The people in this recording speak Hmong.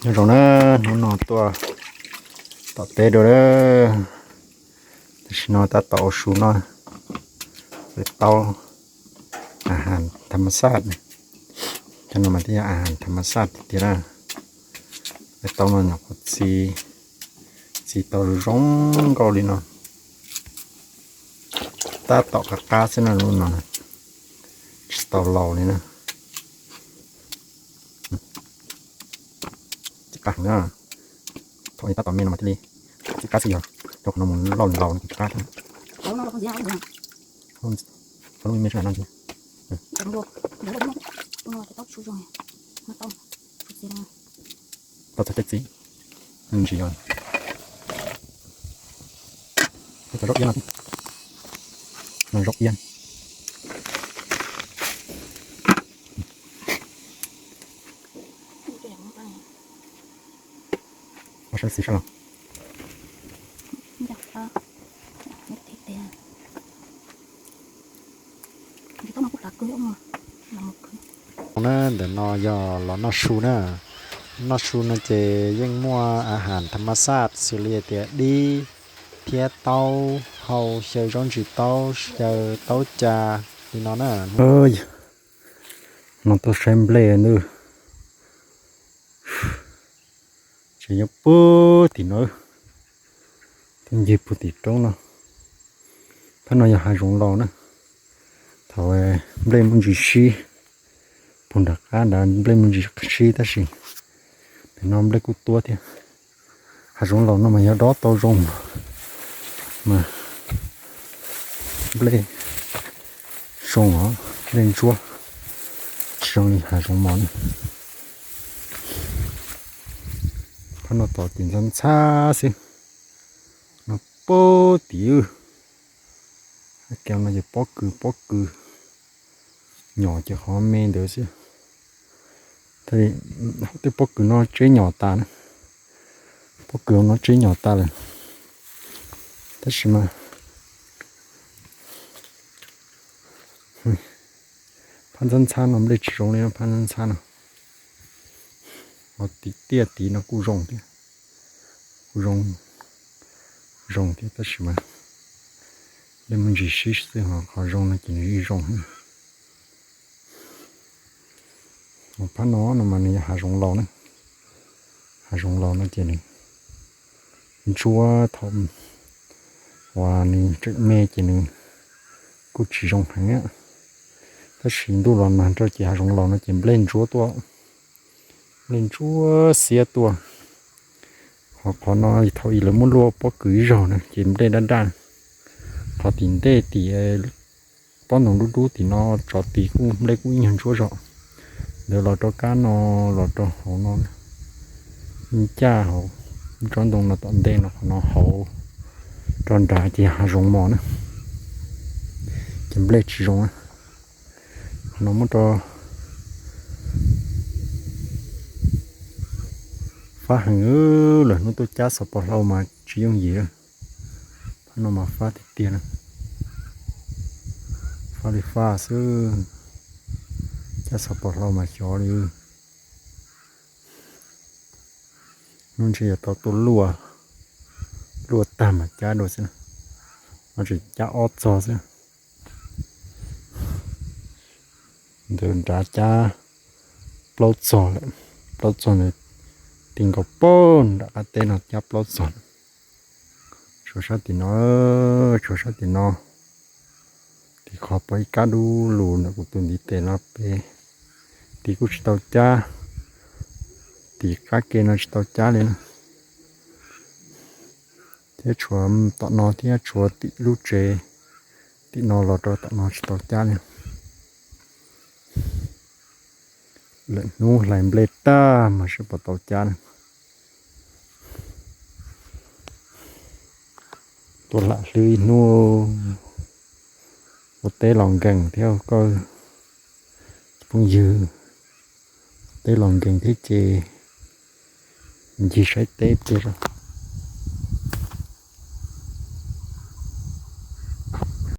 Nyob zoo na, hnub no tuaj tom teb dua na, tam sim no tab tom ua su noj, ua taub, a has tham mas xaj, cov no mas thiaj yog a has tham mas xaj tiag tiag na. Ua taub no nyuam qhuav txi, txi tau zoo nkauj li no. Tab tom qab qab xwb na, lub no tsis tau laus li na. Tsis qab na, thaum tab tom me no mas thiaj li txi qab xwb, yog rau qhov no mus loj laus no tsis qab thiab. Lub me me tsis qab no ntag. Tau txog caij txiv, ntsis yog cov zaub iab no, no zaub iab. Ua saib xis sab los. Na, ntawm no yog los noj su na. Noj su no ces yeej muaj a has tham mas xaj xws li tias dib thiab taub hau, xyaw zaub ntsis taub, xyaw taub ca li no na. No tuaj saib nplej na. Tseem nyob puag tim no, twb ncig puag tim roob no. Phab no yog hav zoov laus na. Thaum nplej muaj ntsis sib, puag nram qab nrad nplej muaj ntsis sib tab sis nim no nplej kuj tuab thiab. Hav zoov laus no mas yog dob tau zoo mas nplej zoo os, nplej ntsuab, tsis zoo li hav zoov mos na. Phab no tom tim ntxhab ntxhab xwb, no puag tim, hab kiag no ces pob kws pob kws, nyom ces qhov me ntawd xwb. Tej pob kws no tseb nyom tas na, pob kws no tseb nyom tas lawm. Tab sis mas phab ntxhab ntxhab no nplej tsis zoo li phab ntxhab ntxhab no. Ho tim tiaj tid no kuj zoo thiab, kuj zoo, zoo thiab tab sis mas nplej muaj ntsis sib xwb, ho qhov zoo no ces nws yeej zoo. Phab no no mas nws yog hav zoov laus na. Hav zoov laus no ces nws ntsuab, thaum uas nws tseem me ces nws kuj tsis zoo heev, tab sis ntuj los nag nrho ces hav zoov laus no ces nplej ntsuab tuaj, nplej ntsuab xiab tuaj. Ho qhov no thaum ub lawv muab luaj pob kws ib zaug na ces nplej daj daj. Qhov tim ntej tim pob ntoo dub dub tim no tsov tid kuj nplej kuj ib nyuag ntsuab zog. Ntawd los rau kab no, los rau hauv no, ncaj hauv tsob ntoo no tom ntej no, qhov no hauv rau nrad ces hav zoov mos na, ces nplej tsis zoo na. Qhov no muab rau fab heev, lwm hnub tuaj cab xov pos hlau mas tsis yooj yim. Phab no mas fab tiag tiag na, fab li fab xwb, cab xov pos hlau mas xyov li. Hnub ntshe yuav tau tuaj luaj, luaj tag mas cab dua xwb, no tseem cab ob txog xwb. Ntawd nrad cab plaub txog lawm, plaub txog ntawd ti nkaus pag nram qab teb no cab plaub txog. Tshuav sab tim no, tshuav sab tim no, tim qhov pom ib kab dub lug ntawm kuv tus ntiv tes no pem, tim kuj tsis tau cab, tim qab ke no tsis tau cab li na. Thiab tshuav tom no thiab tshuav tim lub tsev, tim no los rau tom no tsis tau cab li. Lwm hnub hlais nplej tag mas seb puas tau cab na. Tuaj lam hlwb ib hnub, ua teb los nkees thiab koj phooj ywg, teb los nkees thiab ces ncig saib teb pliag.